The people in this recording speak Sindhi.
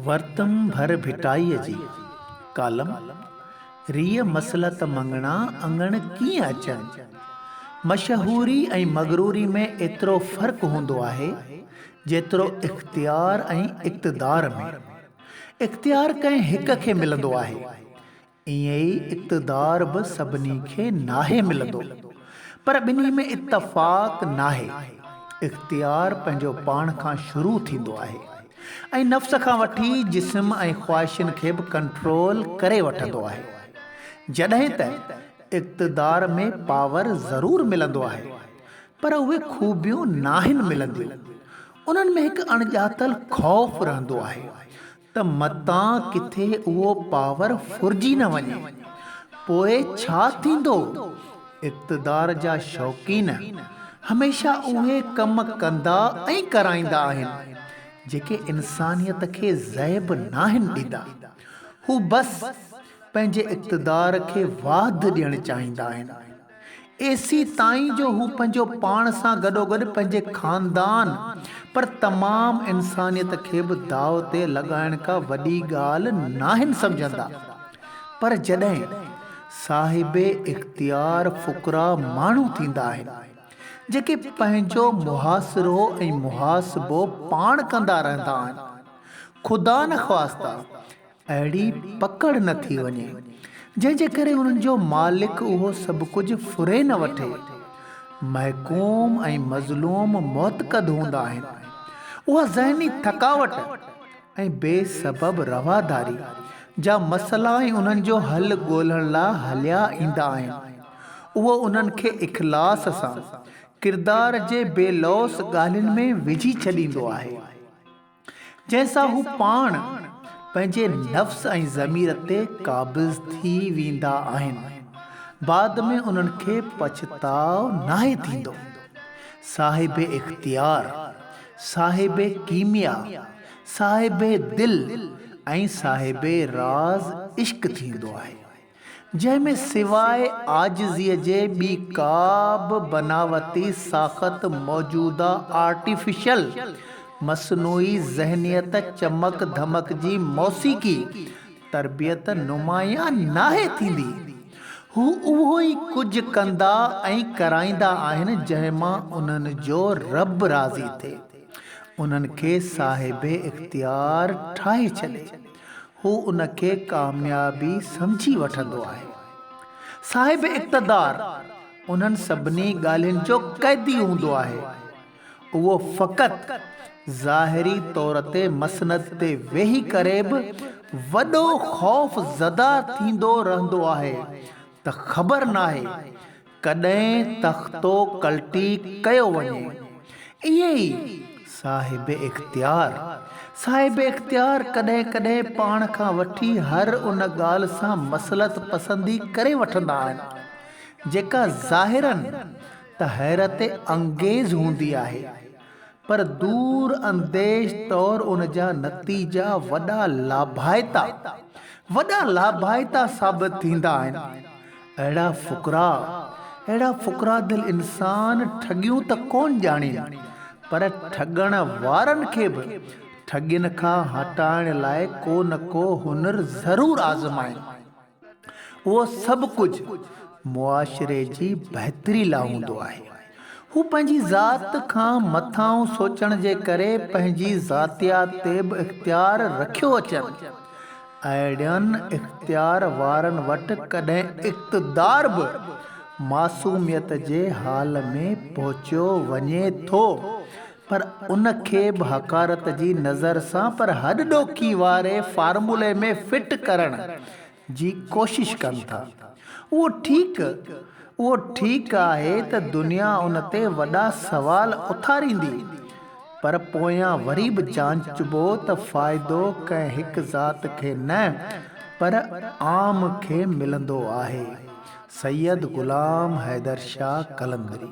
ورتم ڀر ڀٽائيء جي، ڪالم، ريء مصلحت مڱڻا اڱڻ ڪيئن اچن؟ مشهوري ۽ مغروري ۾ ايترو فرق هوندو آهي، جيترو اختيار ۽ اقتدار ۾. اختيار ڪنهن هڪ کي ملندو آهي. ائين ئي اقتدار به سڀني کي ناهي ملندو. پر ٻنهي ۾ اتفاق ناهي. اختيار پنهنجو پاڻ کان شروع ٿيندو آهي ۽ نفس کان وٺي جسم ۽ خواهشن کي به ڪنٽرول ڪري وٺندو آهي. جڏهن ته اقتدار ۾ پاور ضرور ملندو آهي پر اهي خوبيون ناهن ملنديون. انهن ۾ هڪ اڻڄاتل خوف رهندو آهي ته متان ڪٿي اهو پاور ڦرجي نه وڃي. پوء ڇا ٿيندو؟ اقتدار جا شوقين هميشه اهي ڪم ڪندا ۽ ڪرائيندا آهن، جيڪي انسانيت کي زيب ناهن ڏيندا. هو بس پنهنجي اقتدار کي واڌ ڏيڻ چاهيندا آهن. ايسيتائين جو هو پنهنجو پاڻ سان گڏوگڏ پنهنجي خاندان پر تمام انسانيت کي به داء تي لڳائڻ ڪا وڏي ڳالهه ناهن سمجهندا. پر جڏهن صاحب اختيار فقراء ماڻهو ٿيندا آهن، جيڪي پنهنجو محاصرو ۽ محاسبو پاڻ ڪندا رهندا آهن، خدانخواسته اهڙي پڪڙ نه ٿي وڃي، جنهن جي ڪري انهن جو مالڪ اهو سڀ ڪجهه ڦري نه وٺي. محڪوم ۽ مظلوم معتقد هوندا آهن. اها ذهني ٿڪاوٽ ۽ بي سبب رواداري جا مسئلا ۽ انهن جو حل ڳولڻ لاء هليا ايندا آهن. اهو انهن کي اخلاص سان ڪردار جي بي لوث ڳالهين ۾ وجهي ڇڏيندو آهي. جنهن سان هو پاڻ پنهنجي نفس ۽ ضمير تي قابض ٿي ويندا آهن. بعد ۾ انهن کي پڇتاء ناهي ٿيندو. صاحب اختيار، صاحب ڪيميا، صاحب دل ۽ صاحب راز عشق ٿيندو آهي. جنهن ۾ سواء عاجزيء جي ٻي ڪا به بناوتي ساخت موجوده آرٽيفيشل، مصنوعي ذهنيت چمڪ ڌمڪ جي موسيقي تربيت نمايان ناهي ٿيندي. هو اهو ئي ڪجهه ڪندا ۽ ڪرائيندا آهن جنهن مان انهن جو رب راضي ٿئي. انهن کي صاحب اختيار ٺاهي ڇڏي. هو ان کي ڪاميابي سمجهي وٺندو آهي. صاحب اقتدار انهن سڀني ڳالهين جو قيدي هوندو آهي. اهو فقط ظاهري طور تي مسند تي ويهي ڪري به وڏو خوف زده ٿيندو رهندو آهي ته خبر ناهي ڪڏهن تختو ڪلٽي ڪيو وڃي. ائين ئي صاحب اختيار. صاحب اختيار ڪڏهن ڪڏهن پاڻ کان وٺي هر ان ڳالهه سان مصلحت پسندي ڪري وٺندا آهن، جيڪا ظاهراً ته حيرت انگيز هوندي آهي. پر دور انديش طور ان جا نتيجا وڏا لاڀائتا وڏا لاڀائتا ثابت ٿيندا آهن. اهڙا فقراء اهڙا فقراء دل انسان ٺڳيون ته ڪونه ڄاڻين پر ٺڳڻ وارن کي به ٺڳين کان هٽائڻ لاء ڪو نه ڪو هنر ضرور آزمائين. اهو سڀ ڪجهه معاشري جي بهتري لا هوندو آهي. هو پنهنجي ذات کان مٿانهون سوچڻ جي ڪري پنهنجي ذاتيات تي به اختيار رکيو اچن. اهڙين اختيار وارن وٽ ڪڏهن اقتدار به معصوميت جي حال ۾ پهچيو وڃي ٿو پر ان کي به حقارت جي نظر سان پر هڏ ڏوکي واري فارمولي ۾ فٽ ڪرڻ جي ڪوشش ڪن ٿا. اهو ٺيڪ اهو ٺيڪ آهي ته دنيا ان تي وڏا سوال اٿاريندي پر پويان وري به جانچبو ته فائدو ڪنهن هڪ ذات کي نه پر عام کي ملندو آهي. سيد غلام حيدر شاهه قلندري.